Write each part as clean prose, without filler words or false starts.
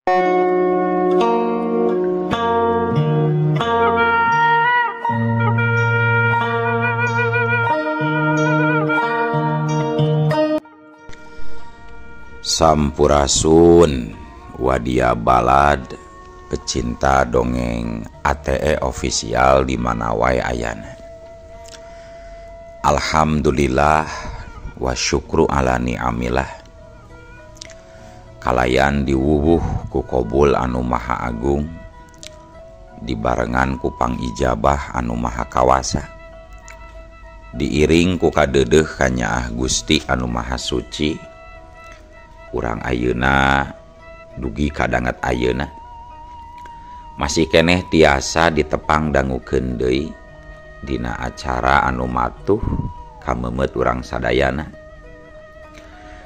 Sampurasun Wadia Balad pecinta dongeng ATE official di mana wae ayana. Alhamdulillah wa syukru ala ni'amillah. Kalayan diwuwuh ku kobul anu maha agung, dibarengan ku pangijabah anu maha kawasa, diiring ku kadeudeuh kanyaah Gusti anu maha suci. Urang ayeuna dugi kadanget ayeuna masih keneh tiasa ditepang dangukeun deui dina acara anu matuh kameumeut urang sadayana,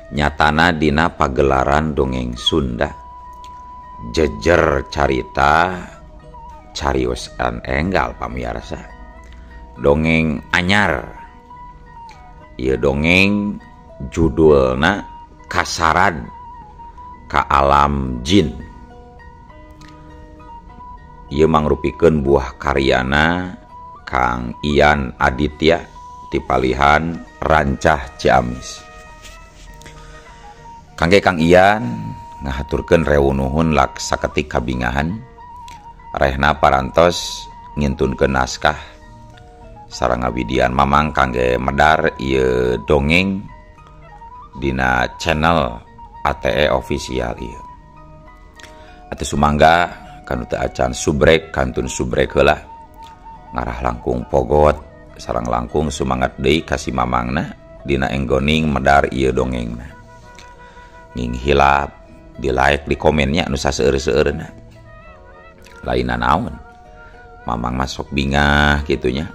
nyatana dina pagelaran dongeng Sunda jejer carita carios an enggal pamiarsa dongeng anyar. Ieu dongeng judulna Kasarad ka Alam Jin. Ieu mangrupikeun buah karyana Kang Ian Aditya tipalihan Rancah Ciamis. Kangge Kang Ian ngahaturkeun rewu nuhun lak saketik kabingahan rehna parantos ngintunkeun naskah sareng ngawidian mamang kangge medar ieu dongeng dina channel ATE official ieu. Atuh sumangga kanu teu acan subrek kantun subrek heula ngarah langkung pogot sareng langkung sumangat deui ka si mamangna dina enggoning medar ieu dongengna. Ning hilap di like di komennya anu saseueur-seueurna. Lainna naon mamang masuk bingah kitunya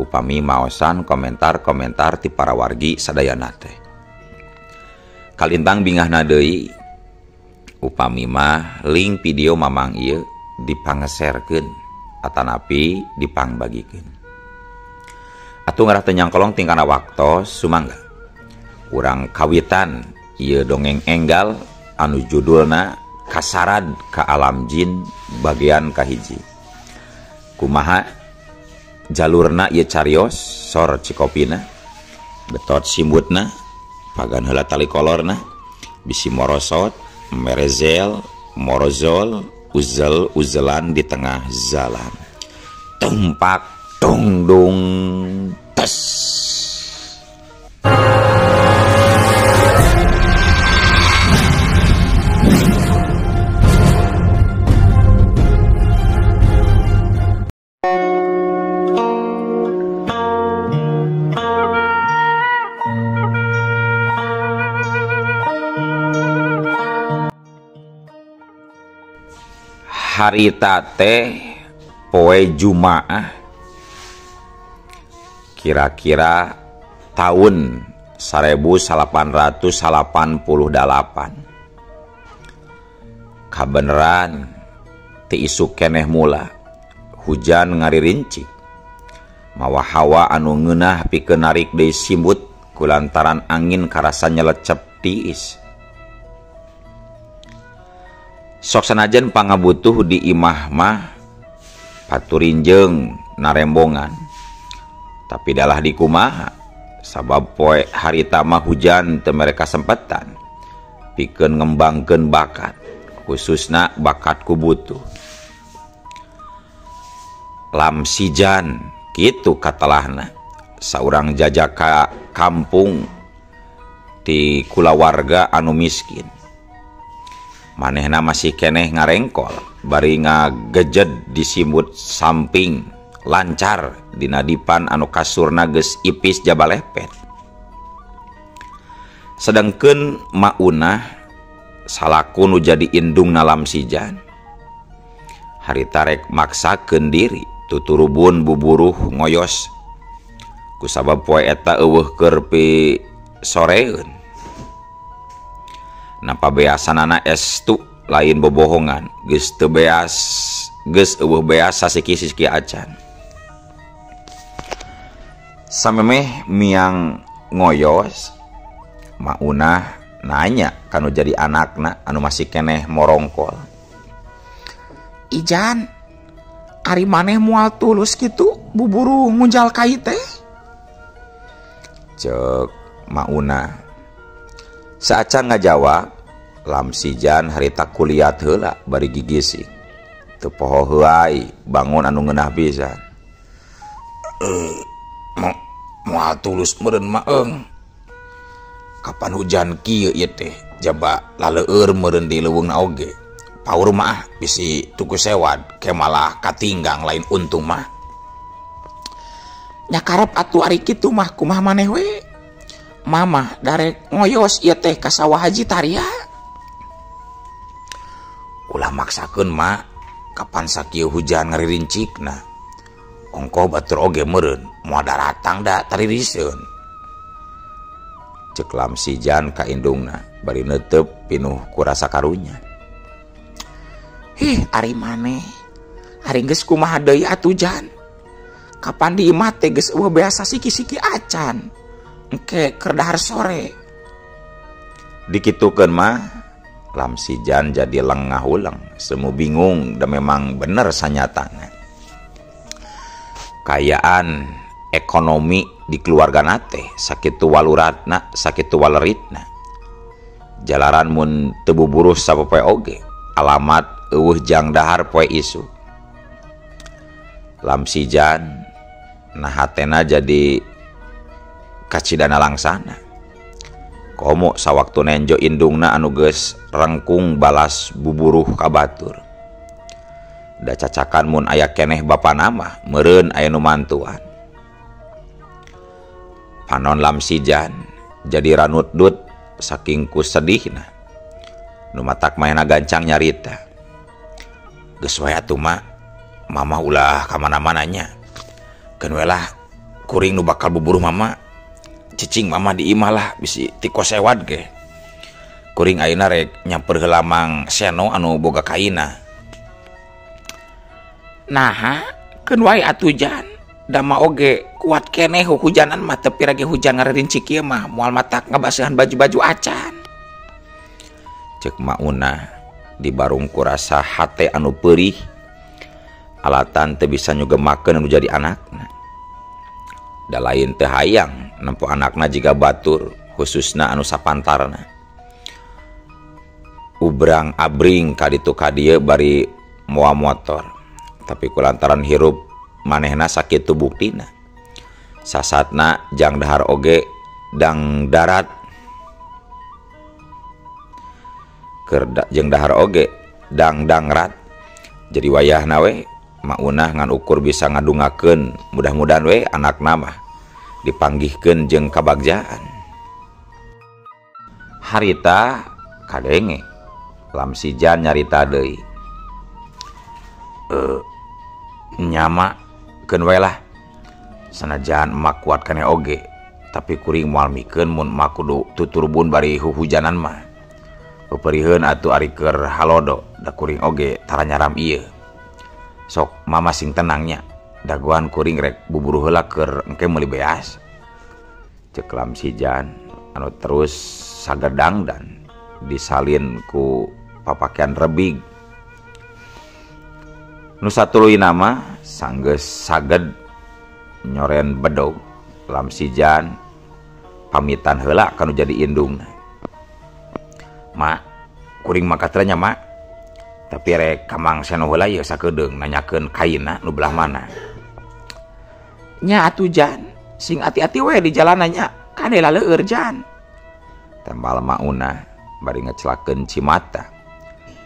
upami maosan komentar-komentar ti para wargi sadayana teh. Kalintang bingahna deui upami mah link video mamang ieu dipangeserkeun atanapi dipangbagikeun. Atuh ngarah teu nyangkolong tingkana waktos sumangga urang kawitan ieu dongeng enggal anu judulna Kasarad ka Alam Jin bagian kahiji. Kumaha jalurna ieu carios sor cikopina betot simbutna pagan heula tali kolorna bisi morosot merezel morozol uzel uzelan di tengah jalan tumpak tungdung tes. Harita teh poe Jumaah kira-kira tahun 1888. Kabeneran ti isuk keneh mula hujan ngaririncik mawa hawa anu ngeunah pikeun narik deui simbut kulantaran angin karasa nyelecep tiis. Sok sanajan pangabutuh di imah mah paturinjeung narembongan, tapi dalah dikumaha sabab poe harita mah hujan teu mere kasempetan pikeun ngembangkeun bakat, khususna bakat ku butuh. Lamsijan kitu katalahna saurang jajaka kampung ti kulawarga anu miskin. Manehna masih keneh ngarengkol bari ngagejed disimbut samping lancar dina dipan anu kasurna geus ipis jabalepet. Sedangkeun maunah salaku nu jadi indungna Lamsijan harita rek maksakeun diri tuturubun buburuh ngoyos kusabab poe eta eueuh keur pi soreun. Napa beasanana estu lain bobohongan geus teu beas geus eueuh beas sasiki-siki acan. Samemeh miang ngoyos maunah nanya kanu jadi anakna anu masih keneh morongkol. Ijan, ari maneh moal tulus kitu buburu ngunjal kai teh. Cek Mauna. Saacan ngajawab, Lamsijan harita kuliat heula bari gigising. Teu poho heuay bangun anu ngeunah pisan. Moal tulus meureun maeng. Kapan hujan kieu ieu teh jaba laleueur meureun di leuweungna oge. Paur mah bisi tuku sewad ke malah katinggang lain untung mah. Nya karep atuh ari kitu mah kumaha maneh we. Mamah darek ngoyos ieu teh ka sawah Haji Taria. Ulah maksakeun mak, kapan sakieu hujan ngaririncikna. Ongkoh batur oge meureun, moal daratang da taririseun. Cek Lamsijan ka indungna bari neuteup pinuh ku rasa karunya. Hih, ari maneh. Ari geus kumaha deui atuh Jan. Kapan di imah teh geus eueuh biasa siki-siki acan. Engke keur dahar sore. Dikitukeun mah Lamsijan jadi lengah ulang, semu bingung da memang bener sanyatana. Kayaan ekonomi di keluarga nate sakitu waluratna, sakitu waleritna. Jalaran mun teu buburuh sapopoe oge, alamat eueuh jang dahar poe isu. Lamsijan nah hatena jadi kacidana langsana. Komo sawaktu nenjo indungna anu geus rengkung balas buburuh ka batur. Da cacakan mun aya keneh bapana mah meureun aya nu mantuan. Panon Lamsijan jadi ranutdut saking ku sedihna. Nu matak mahna gancang nyarita. Geus wae atuh mak, mama ulah ka mana-mananya. Keun we lah kuring nu bakal buburuh mama. Cicing mama di imah lah bisi tiko sewad ge. Kuring ayeuna rek nyamper heula Mang Seno anu boga kaina. Naha keun wae atuh Jan, da mah oge kuat keneh hujanan mah teu pirage hujan ngaririncik ieu mah moal matak ngabaseuhan baju-baju acan. Cek Mauna dibarung ku rasa hate anu peurih, alatan teu bisa nyugemakeun anu jadi anakna. Da lain teu hayang nempo anakna jiga batur, khususna anu sapantarna. Ubrang abring ka ditu ka dieu bari moa motor, tapi kulantaran hirup manehna sakitu buktina. Sasatna jang dahar oge dang darat. Keur jeung dahar oge dang dangrat. Jadi wayahna we Maunah ngan ukur bisa ngadungakeun, mudah-mudahan we anakna mah dipanggihkeun jeung kabagjaan. Harita kadenge Lamsijan nyarita deui. Nyama keun we lah. Sanajan emak kuat kene oge, tapi kuring moal mikeun mun emak kudu tuturbun bari huhujanan mah. Peperiheun atuh ari keur halodo, da kuring oge tara nyaram ieu. Sok mama sing tenangnya, dagoan kuring rek buburuh heula keur engke meuli beas. Cek Lamsijan anu terus sagedang dan disalin ku papakean rebig. Nu satuluyna mah sanggeus saged nyoren bedog. Lamsijan pamitan heula kanu jadi indungna. Mak, kuring mah katranya mak. Tapi rek ka Mang Seno heula ieu sakedeung nanyakeun kaina nu belah mana. Nya atuh Jan, sing ati-ati we di jalanannya, kade laleueur Jan. Tembal Mauna bari ngecelakeun cimata,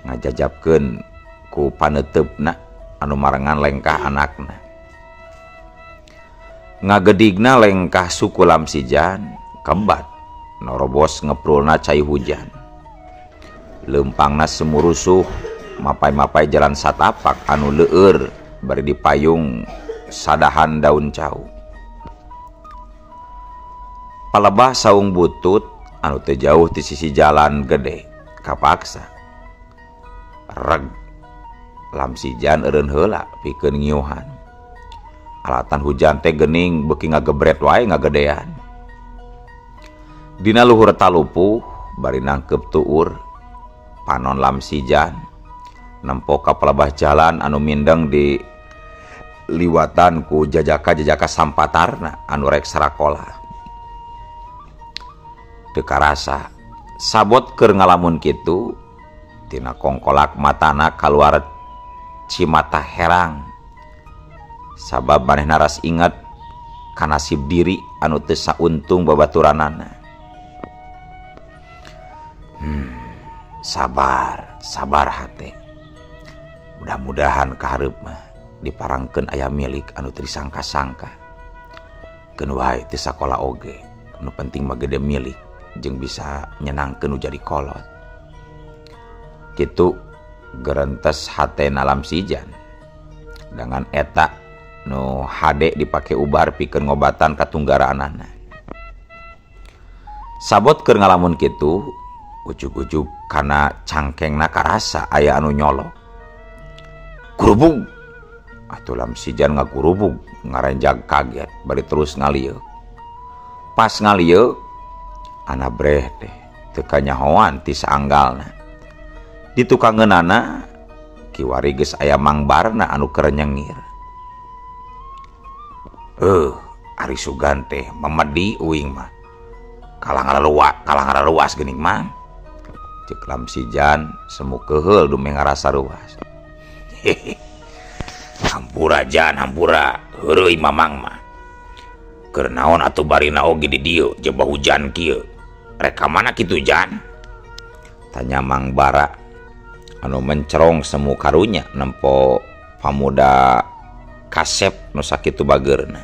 ngajajabkeun ku paneuteup-na anu marengan lengkah anakna. Ngagedigna lengkah suku Lamsijan kebat norobos ngeprulna cai hujan. Leumpangna semurusuh mapai-mapai jalan satapak anu leueur bari dipayung sadahan daun cau. Palebah saung butut anu teu jauh ti sisi jalan gede kapaksa. Reg Lamsijan eureun heula pikeun ngiuhan. Alatan hujan teh geuning beuki ngagebret wae ngagedean. Dina luhur talupuh bari nangkep tuur panon Lamsijan Nempo ka pelabah jalan anu mindeng di liwatan ku jajaka-jajaka sampatarna anu rek sarakola. Teu karasa sabot keur ngalamun kitu tina kongkolak matana kaluar cimata herang. Sabab manehna ras inget ka nasib diri anu teu sauntung babaturanana. Sabar, sabar hate. Mudah-mudahan kahareup mah diparangkeun aya milik anu teu disangka-sangka. Keun wae teu sakola oge, nu penting mah gede milik jeung bisa nyenangkeun nu jadi kolot. Kitu gerentes hatena Lamsijan. Dengan eta nu hade dipake ubar pikeun ngobatan katunggaraanana. Sabot keur ngalamun kitu, ujug-ujug kana cangkengna karasa aya anu nyolok. Gurubug. Atuh Lamsijan ngagurubug, ngarenjag kaget bari terus ngalieuk. Pas ngalieuk, anabreh teh teu kanyahoan ti saanggalna. Di tukangeunana kiwari geus aya Mang Barna anu keur nyengir. Ari sugan teh memedi uing mah. Kalah ngaraluas geuning Mang. Ceuk Lamsijan semu keuheul dumeh ngarasa ruas. Hehe. Hampura jan, hampura, heureuy Mamang mah. Keur naon atuh barina oge di dieu jaba hujan kieu. Rek ka mana kitu jan? Tanya Mang Bara anu mencerong semu karunya nempo pamuda kasep nu sakitu bageurna.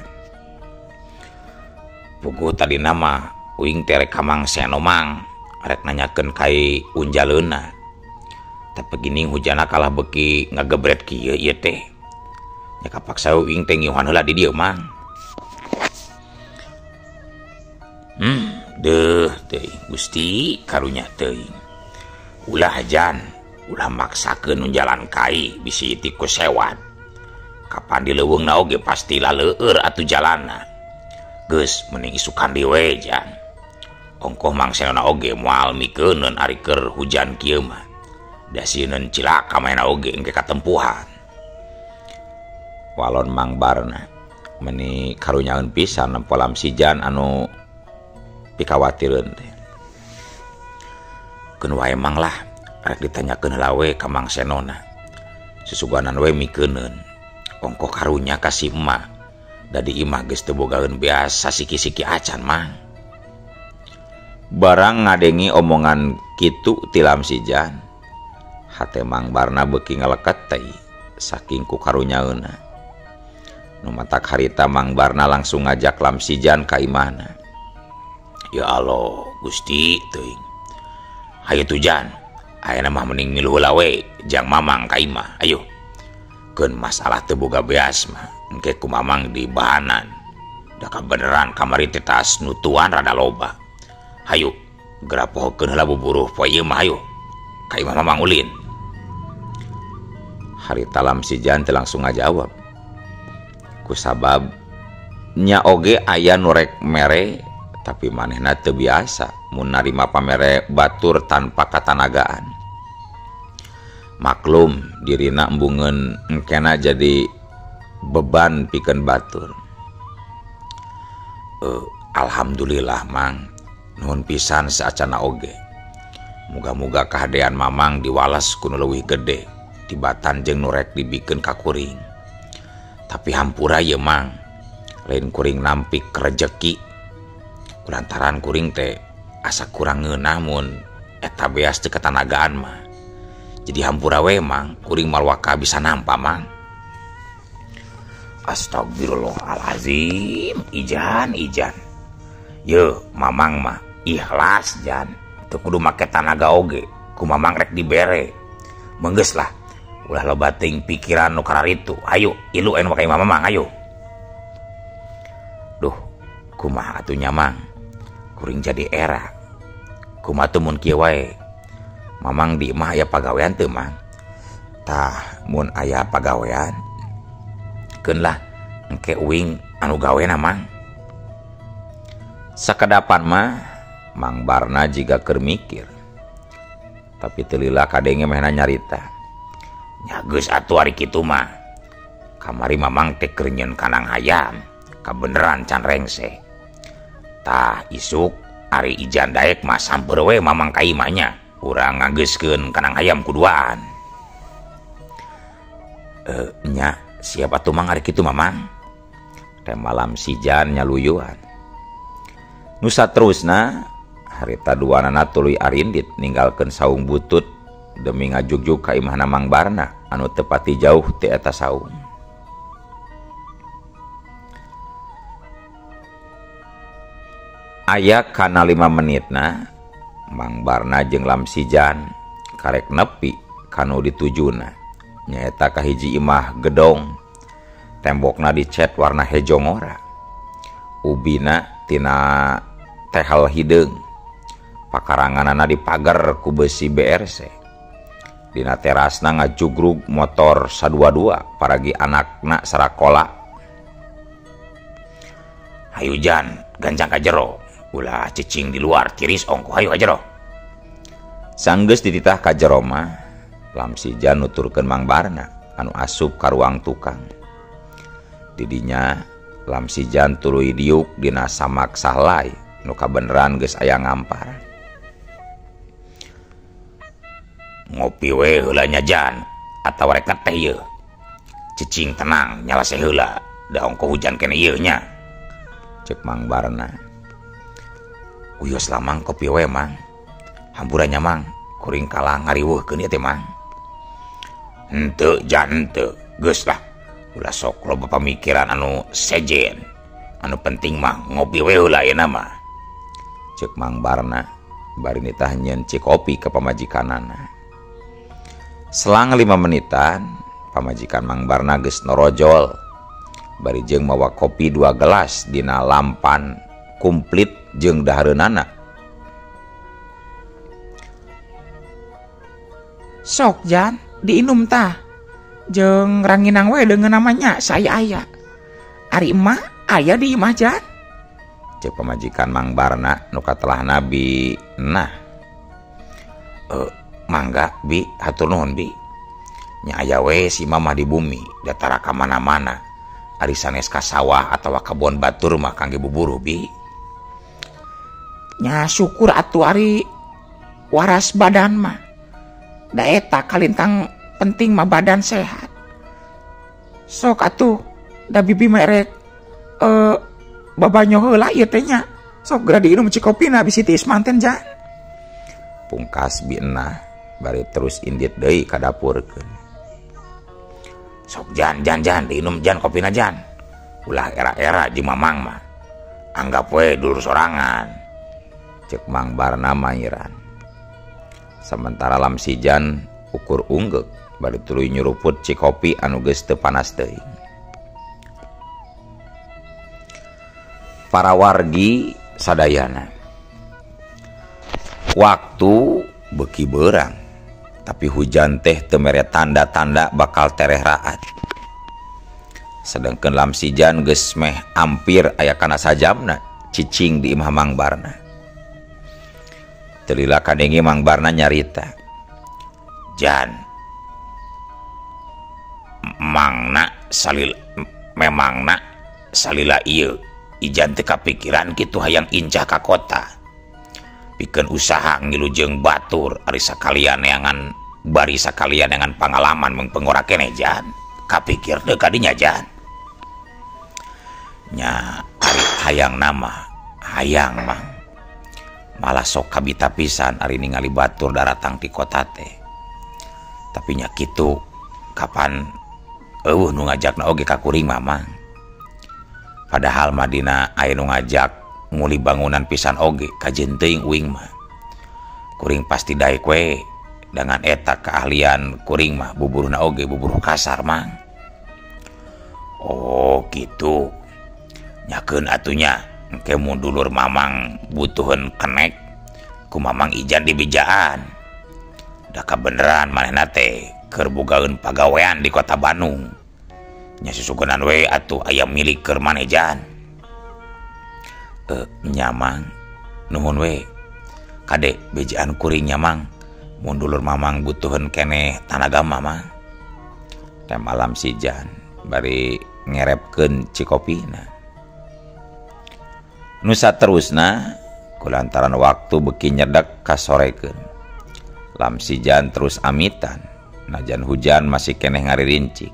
Puguh tadina mah uing teh rek ka Mang Seno Mang, rek nanyakeun kai unjaleuna. Tapi gini hujana kalah beuki ngagebret kieu ieu teh. Nya kapaksa uing teh ngiuhan heula di dieu Mang. Deuh teuing Gusti karunya teuing. Ulah jan, ulah maksakeun nu jalan kai bisi tikus sewat. Kapan di leuweungna oge pasti laleueur atuh jalanna. Geus mending isukan deui we jan. Ongkoh Mang Senona oge moal mikeuneun ari keur hujan kieu mah. Da sieun cilaka manehna oge engke katempuhan. Walon Mang Barna meni karunyaeun pisan nempo Lamsijan anu pikawatireun teh. Keun wae Mang lah, rek ditanyakeun heula we ka Mang Senona. Susuganan we mikeuneun. Ongkoh karunya ka si emak. Da di imah geus teu bogaeun biasa siki-siki acan Mang. Barang ngadengi omongan kitu ti Lamsijan, hate Mang Barna beuki ngaleket teh saking ku karunyaeunna. Nu matak harita Mang Barna langsung ngajak Lamsijan ka imahna. Ya Allah, Gusti teuing. Hayu tuh jan, ayeuna mah mending milu heula we jang Mamang ka imah. Ayo. Keun masalah teu boga beas mah, engke ku Mamang di bahanan. Da kabeneran kamari teh tas nutuan rada loba. Hayu, geura pohokeun heula buburuh poe ieu mah hayu. Ka imah Mamang ulin. Harita Lamsijan teh langsung ngajawab. Kusabab nya oge aya nu rek mere tapi manehna teu biasa mun narima pamere batur tanpa katanagaan. Maklum dirina embungeun engkena jadi beban pikeun batur. Alhamdulillah Mang, nuhun pisan saacana oge. Muga-muga kahadean Mamang diwales ku nu leuwih gede tibatan jeung nu rek dibikeun ka kuring. Tapi hampura ye Mang, lain kuring nampik rejeki. Kulantaran kuring teh asa kurang ngeunah mun eta beas teu katanagaan mah. Jadi hampura we Mang, kuring malwaka bisa nampa Mang. Astagfirullahalazim, ijan ijan. Ye Mamang mah ikhlas jan, teu kudu make tanaga oge, ku Mamang rek dibere. Menggeus lah, ulah loba teuing pikiran nu kararitu. Ayo, ilu anu make Mamang ayo. Duh, kumaha atuh nya Mang? Kuring jadi era. Kumaha teu mun kieu wae? Mamang di imah aya pagawean teu Mang? Tah, mun aya pagawean keun lah engke uing anu gawena Mang. Sakedapan mah Mang Barna jiga keur mikir. Tapi teu lila kadenge mehna nyarita. Nya geus atuh ari kitu mah. Kamari Mamang teh keur nyeun kandang hayam, kabeneran can rengse. Tah isuk ari Ijan daek mah samper we Mamang ka imah nya. Urang ngageuskeun kandang hayam kuduaan. Nya siap atuh Mang ari kitu Mamang. Teh malam sijan nyaluyuan. Nu saterusna harita duanana tuluy arindit ninggalkeun saung butut demi ngajugjug ka imahna Mang Barna anu teu pati jauh ti eta saung. Aya kana 5 menitna Mang Barna jeung Lamsijan karek nepi kanu ditujuna nyaeta ka hiji imah gedong tembokna dicet warna hejo ngora, ubina tina tehel hideung, pakaranganana dipager ku besi BRC. Dina terasna ngajugrug motor sadua-dua paragi anakna sarakola. Hayu Jan, gancang ka jero, ulah cicing di luar tiris ongko, hayu ka jero. Sanggeus dititah ka jero mah, Lamsijan nuturkeun Mang Barna anu asup ka ruang tukang. Didinya Lamsijan tuluy diuk dina samak sahlai nu kabeneran geus aya ngampar. Ngopi we heula nya Jan, atawa rek ngeteh ieu. Cicing tenang nyalase heula, da ongko hujan kene ieu nya. Cek Mang Barna. Uyos lamang kopi we Mang. Hampuran nya Mang, kuring kalah ngariweuhkeun ieu teh Mang. Henteu Jan, henteu. Geus lah. Ulah sok loba pamikiran anu sejen. Anu penting mah ngopi we heula ayeuna mah. Cek Mang Barna bari nitah nyeun cikopi ka pamajikanana. Selang 5 menitan, pamajikan Mang Barna geus norojol bari jeung mawa kopi 2 gelas dina lampan kumplit jeung dahareunana. Sok Jan, diinum tah. Jeung ranginang we deungeun namanya saya aya. Ari emak aya di imah Jan. Cek pamajikan Mang Barna nu katelahna bi nah. Mangga bi, hatur nuhun bi. Nya aya we si mamah di bumi, datara ka mana-mana. Ari sanes ka sawah atawa kebon batur mah kangge buburuh bi. Nya syukur atuh ari waras badan mah. Da eta kalintang penting mah badan sehat. Sok atuh da bibi mah erek babanyo heula ieu teh nya. Sok geura diinum cikopina bisi tiis manten Jan. Pungkas bi enah bari terus indit deui ka dapurkeun. Sok Jan, Jan, Jan, diinum Jan kopina Jan. Ulah era-era jeung Mamang mah. Anggap we dulur sorangan. Cek Mang Barna mairan. Sementara Lamsijan ukur unggeuk bari tuluy nyuruput cikopi anu geus teu panas teuing. Para wargi sadayana. Waktu beuki beurang, tapi hujan teh teu mere tanda-tanda bakal tereh raat. Sedengkeun Lamsijan geus meh ampir aya kana sajamna cicing di imah Mang Barna. Teu lila kadenge Mang Barna nyarita. Jan, mangna salila memangna salila ieu Ijan teu kapikiran kitu hayang incah ka kota. Pikeun usaha ngilu jeung batur ari sakalian neangan bari sakalian neangan pangalaman mung pengora keneh Jan. Kapikir teu kadinya Jan. Nya ari hayang nama hayang Mang. Malah sok kabita pisan ari ningali batur daratang ti kota teh. Tapi nya kitu kapan eueuh nu ngajakna oge ka kuring mah Mang. Padahal Madina aya nu ngajak nguli bangunan pisan oge kajeun teuing uing mah. Kuring pasti daek we dengan eta keahlian kuring mah buburuhna oge buburuh kasar Mang. Oh gitu. Nyakeun atunya engke mun dulur Mamang butuheun kenek ku Mamang Ijan dibejaan. Da kabeneran manehna teh keur bogaeun pagawean di kota Bandung. Nya susugenan we atuh aya milik keur maneh Jan. Nya Mang, nuhun we. Kade bejaan kuring nya Mang. Mun dulur Mamang butuheun keneh tanaga Mamang. Teh malam sijan bari ngerepkeun cikopina. Nu saterusna kulantaran waktu beuki nyedek kasorekeun. Lamsijan terus amitan, najan hujan masih keneh ngaririncik.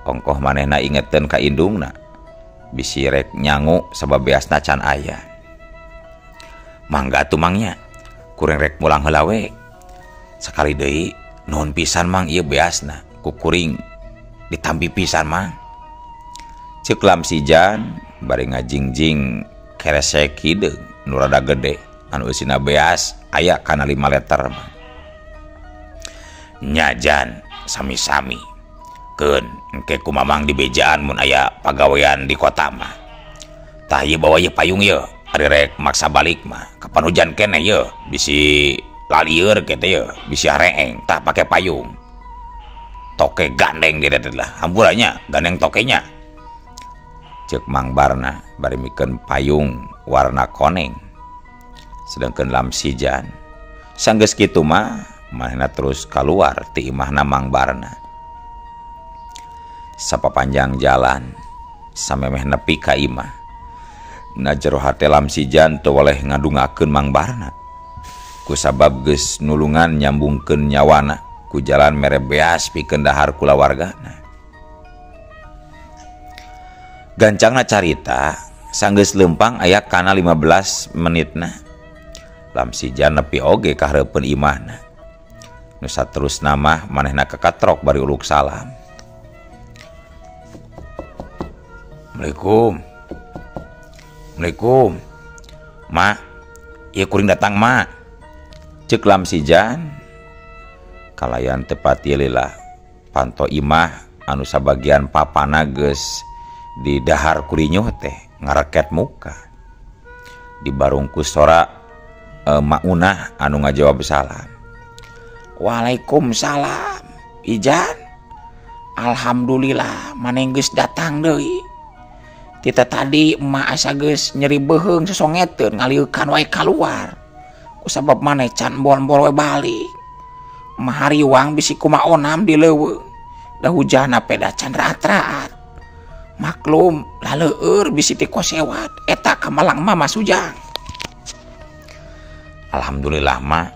Ongkoh manehna ingeteun ka indungna, bisi rek nyangu sabab beasna can aya. Mangga atuh mangnya, kuring rek mulang heula we. Sakali deui nuhun pisan mang ieu beasna, ku kuring ditampi pisan mang. Ceuk Lamsijan bari ngajingjing keresek hideung nu rada gede anu eusina beas aya kana 5 liter mah. Nya jan sami-sami. Keun engke ku mamang dibejaan mun aya pagawean di kota mah. Tah ieu bawa ieu payung ieu, ari rek maksa balik mah. Kapan hujan keneh ieu bisi lalieur kitu ieu, bisi hareeng tah pake payung. Toke gandeng di dieu lah, hampuranya gandeng tokenya. Ceuk Mang Barna bari mikeun payung warna koneng. Sedangkeun Lamsijan sanggeus kitu mah manehna terus kaluar ti imahna Mang Barna. Sapapanjang jalan samemeh nepi ka imah. Na jero hate Lamsijan teu weleh ngadungakeun Mang Barna. Kusabab geus nulungan nyambungkeun nyawana ku jalan mere beas pikeun dahar kulawargana. Gancangna carita sanggeus leumpang aya kana 15 menitna. Lamsijan nepi oge ka hareupeun imahna. Nu saterusna mah manehna kakatrok bari uluk salam. Assalamualaikum. Assalamualaikum. Ma, ieu kuring datang ma. Ceuk Lamsijan kalayan teu pati lila panto imah anu sabagian papana geus di dahar kurinyuh teh ngareket muka. Dibarungkus sora Maunah anu ngajawab salam. Waalaikumsalam Ijan. Alhamdulillah maneh geus datang deui. Tita tadi emak asa geus nyeri beuheung sosongeteun ngalieukan wae kaluar. Kusabab maneh can bol-bol we balik. Emak hariwang bisi kumaha onam di leuweung. Da hujanna peda can raat-raat. Maklum laleueur bisi ti kosewat eta kamalang mama Sujang. Alhamdulillah ma,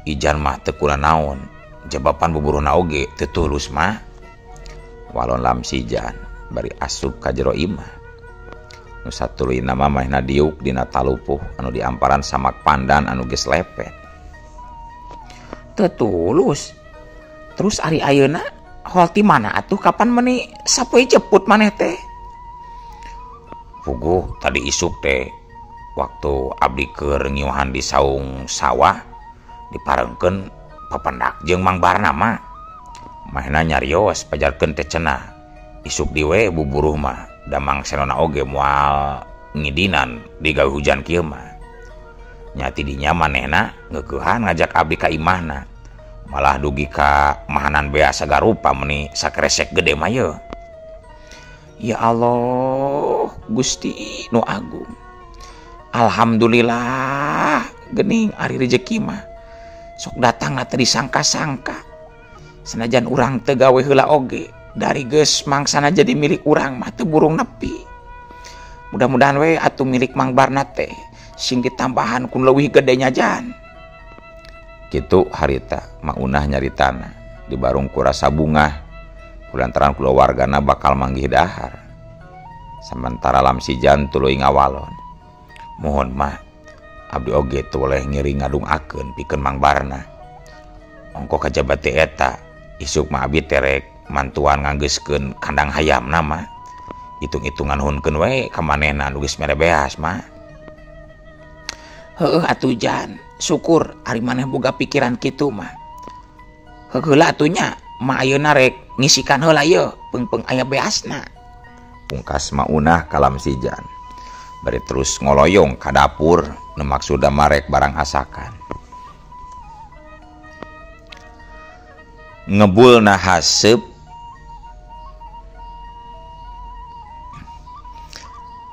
Ijan mah teu kuranaon, jabapan buburuhna oge teu tulus ma. Walon Lamsijan bari asup ka jero imah. Nu satuluyna mah manehna diuk dina talupuh anu diamparan samak pandan anu geus lepet. Teu tulus. Terus ari ayeuna hol ti mana atuh kapan meuni sapoe jeput maneh teh? Puguh tadi isuk teh waktu abdi keur ngiuhan di saung sawah diparengkeun papendak jeung Mang Barna mah. Manehna nyarios pajarkeun teh cenah isuk diwe buburuh mah da Mang Senona oge moal ngidinan digawe hujan kieu mah. Nya ti dinya manehna ngeukehan ngajak abdi ka imahna. Malah dugi ka mahanan beas sagarupa meuni sakresek gede mah yeuh. Ya Allah Gusti nu agung. Alhamdulillah geuning ari rejeki mah sok datang teu disangka-sangka. Sanajan urang teu gawe heula oge dari geus mangsana jadi milik urang mah teu burung nepi. Mudah-mudahan we atuh milik Mang Barna teh sing ditambahan ku leuwih gede nya jan. Kitu harita Maunah nyaritana di barung ku rasa bungah kulantaran kulawargana bakal manggih dahar. Sementara Lamsijan tuluy ngawalon. Mohon mah abdi oge teu boleh ngiring ngadungakeun pikeun Mang Barna. Ongko kajaba teh eta isuk mah abdi terek mantuan nganggeuskeun kandang hayamna mah. Hitung-hitungan hunkeun we ka manehna nu geus mere beas mah. Heueuh atuh jan, syukur ari maneh boga pikiran kitu mah. Heula atuh nya mah ayeuna rek ngisikan heula ieu peungpeung aya beasna. Pungkas Maunah ka Lamsijan. Bari terus ngoloyong ka dapur nu maksudna marek barang asakan. Ngebulna haseup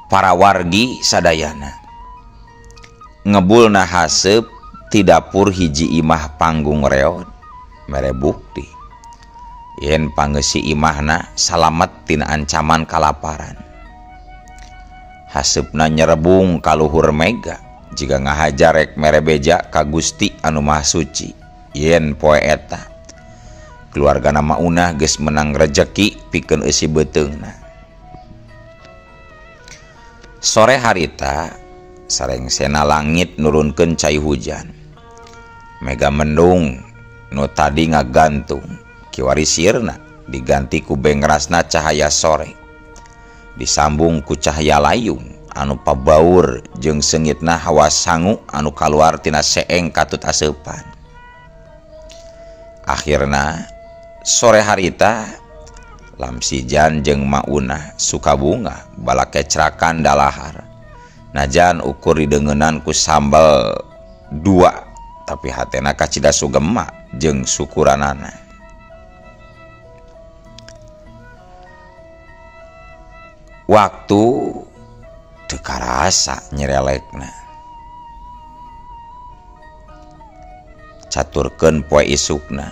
para wargi sadayana. Ngebulna haseup ti dapur hiji imah panggung reot mere bukti. Yen pangeusi imahna salamet tina ancaman kalaparan. Haseupna nyerebung ka luhur mega jiga ngahaja rek mere beja ka Gusti anu Maha Suci. Yen poe eta keluargana Maunah geus menang rejeki pikeun eusi beuteungna. Sore harita sarengsena langit nurunkeun cai hujan. Mega mendung nu tadi ngagantung kiwari sirna diganti ku bengrasna cahaya sore. Disambung ku cahaya layung anu pabaur jeung seungitna hawa sangu anu kaluar tina seeng katut aseupan. Akhirna sore harita Lamsijan jeung Maunah sukabunga balakecrakan dalahar. Najan ukur didengenan ku sambal dua tapi hatena kacida sugema jeung syukuranana. Waktu teu karasa nyerelekna. Caturkeun poe isukna.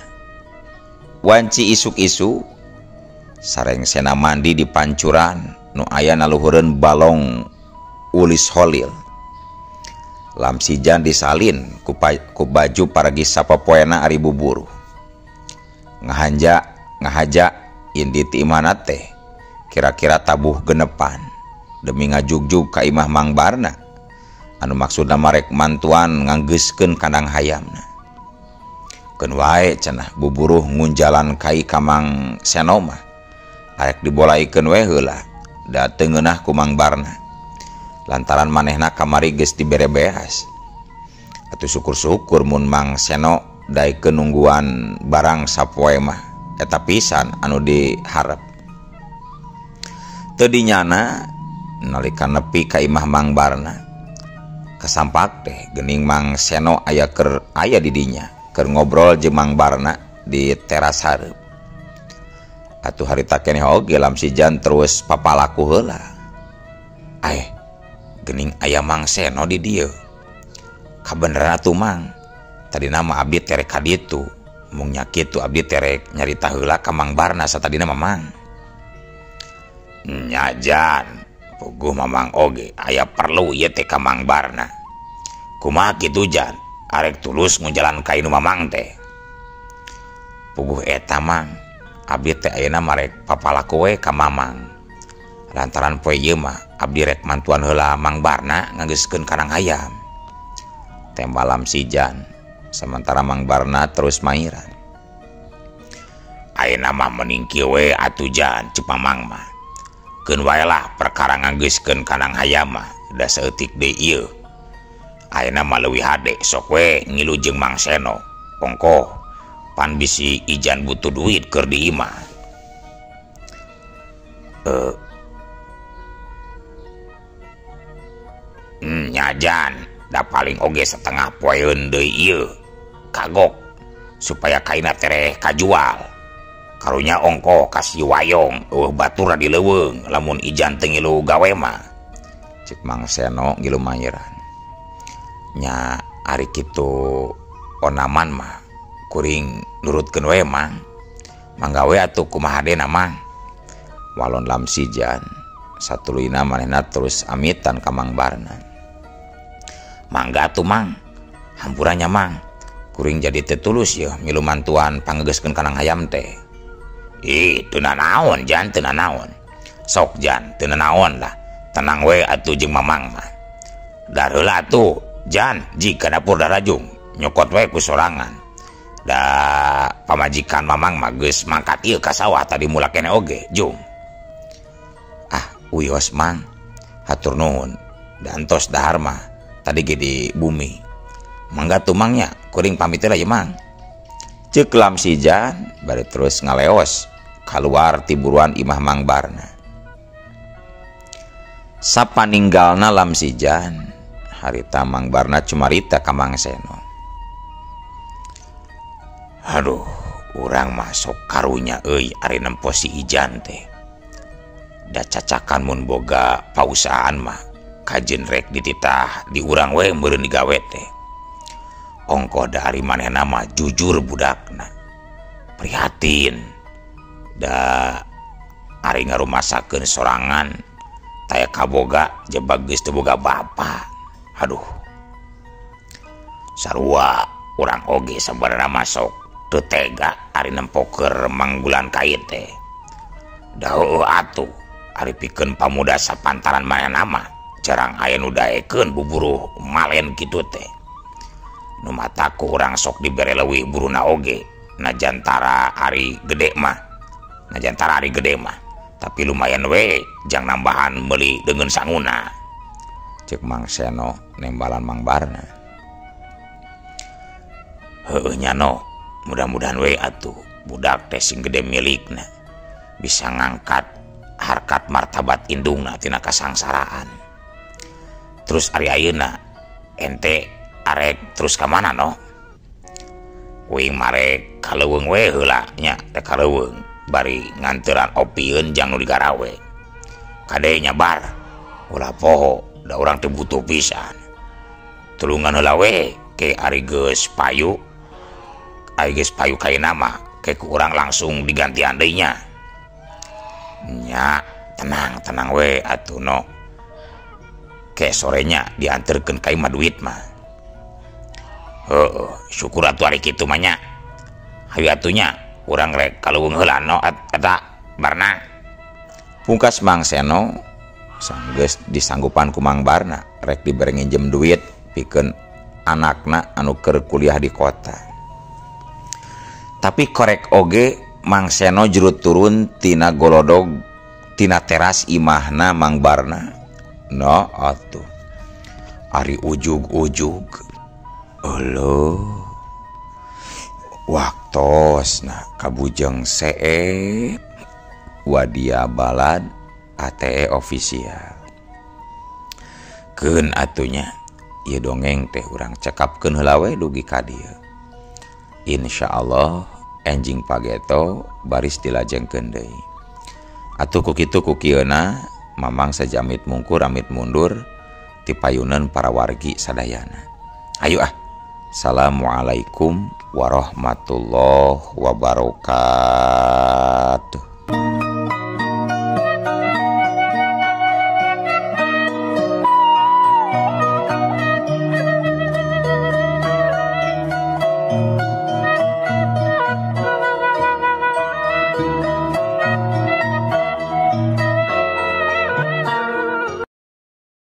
Wanci isuk-isuk sarengsena mandi di pancuran nu aya naluhureun balong Ulis Holil. Lamsijan disalin ku baju paragi sapopoena ari buburuh. Ngahaja indi ti imahna teh kira-kira tabuh genepan demi ngajugjug ka imah Mang Barna anu maksudna marek mantuan nganggeuskeun kandang hayamna. Keun wae cenah buburuh ngunjalan kai ka Mang Seno mah arek dibolaikeun we heula da teu ngeunah ku Mang Barna. Lantaran manehna kamari geus dibere beas. Atuh syukur-syukur mun Mang Seno daekeun nungguan barang sapoe mah eta pisan anu diharep. Teu dinyana nalika nepi ka imah Mang Barna. Kasampak teh geuning Mang Seno aya keur aya di dinya keur ngobrol jeung Mang Barna di teras hareup. Atuh harita keneh oge Lamsijan terus papalaku heula. Aeh, gening aya Mang Seno di dieu. Kabeneran atuh Mang. Tadina mah abdi terek ka ditu. Mung nya kitu abdi terek nyarita heula ka Mang Barna satadina mah Mang. Nya jan, puguh Mamang oge aya perlu ieu teh ka Mang Barna. Kumaha kitu jan? Arek tulus ngunjalan ka inu Mamang teh. Puguh eta Mang, abdi teh ayeuna marek papalaku we ka Mamang. Lantaran poe ieu mah abdi rek mantuan heula Mang Barna nganggeuskeun kandang hayam. Tembal Lamsijan, sementara Mang Barna terus mairan. Ayeuna mah mending kieu we atuh jan, ceuk Mamang mah. Keun wae lah perkara nganggeuskeun kandang hayam mah da saeutik deui ieu. Ayeuna mah leuwih hade sok we ngilu jeung Mang Seno. Ongkoh pan bisi ijan butuh duit keur di imah. Nyajan da paling oge setengah poeun deui ieu kagok supaya kaina tereh kajual. Karunya ongkoh kasih wayong eueuh batur di leuweung lamun ijan teu ngilu gawe mah. Cek Mang Seno ngilu mayeran. Nya ari kitu onaman mah kuring nurutkeun we Mang. Mangga we atuh kumaha hadena Mang. Walon Lamsijan satuluyna manehna terus amitan ka Mang Barna. Mangga atuh Mang, hampurannya Mang. Kuring jadi teu tulus yeuh milu mantuan pangegeuskeun kandang hayam teh. Ih, teu nanaon jan, teu nanaon. Sok jan, teu nanaon lah. Tenang we atuh jeung Mamang mah. Dar heula atuh jan, jika dapur darajung, nyokot we ku sorangan. Da pamajikan Mamang mah geus mangkat ieu ka sawah tadi mula keneh oge, jung. Ah, uyos Mang. Hatur nuhun. Da entos dahar mah tadi ge di bumi. Mangga tuh Mang nya, kuring pamit heula ye Mang. Ceuk Lamsijan bari terus ngaleos kaluar ti buruan imah Mang Barna. Sapaninggalna Lamsijan, harita Mang Barna cumarita ka Mang Seno. Aduh, urang mah sok karunya euy ari nempo si Ijan teh. Da cacakan mun boga pausahaan mah kajen rek dititah di urang we meureun digawe teh. Ongkoh da ari manehna mah jujur budakna. Prihatin. Da ari ngarumasakeun sorangan taya kaboga jebak geus teu boga bapa. Aduh. Sarua urang oge sabarana masuk teu tega ari nempoker manggulan ka ieu teh. Da heueuh atuh ari pikeun pamuda sapantaran manehna mah jarang aya nu daekeun buburuh malen kitu teh. Nu mataku urang sok dibere leuwih buruna oge najantara ari gede mah. Najantara ari gede mah tapi lumayan we jang nambahan meuli deungeun sanguna. Cek Mang Seno nembalan Mang Barna. Heueuh nya no, mudah-mudahan we atuh budak teh sing gede milikna bisa ngangkat harkat martabat indungna tina kasangsaraan. Terus ari ayeuna ente arek terus ka mana no? Uing marek ka leuweung we heula nya, rek ka leuweung bari nganteran opieun jang nu digarawe. Kade nya bar, ulah poho da urang teh butuh pisan. Tulungan heula we ke ari geus payu, ari geus payu kaina mah ke ku urang langsung digantian deui nya. Nya tenang tenang we atuh no. Ke sorenya dianterkeun ka imah duit mah. Heueuh, syukur atuh ari kitu mah nya. Hayu atuh nya urang rek ka leuweung heula no eta Barna. Pungkas Mang Seno sanggeus disanggupan ku Mang Barna rek dibere nginjem duit pikeun anakna anu keur kuliah di kota. Tapi korek oge Mang Seno jero turun tina golodog tina teras imahna Mang Barna. No atuh ari ujug-ujug euleuh waktosna kabujeng seep wadia balad ATE official. Keun atunya ieu dongeng teh urang cekapkeun heula we dugi ka dieu. Insyaallah enjing pageto baris dilajengkeun deui. Atuh ku kitu ku kieuna Mamang sajamit mungkur amit mundur ti payunan para wargi sadayana. Ayo ah. Assalamualaikum warahmatullahi wabarakatuh.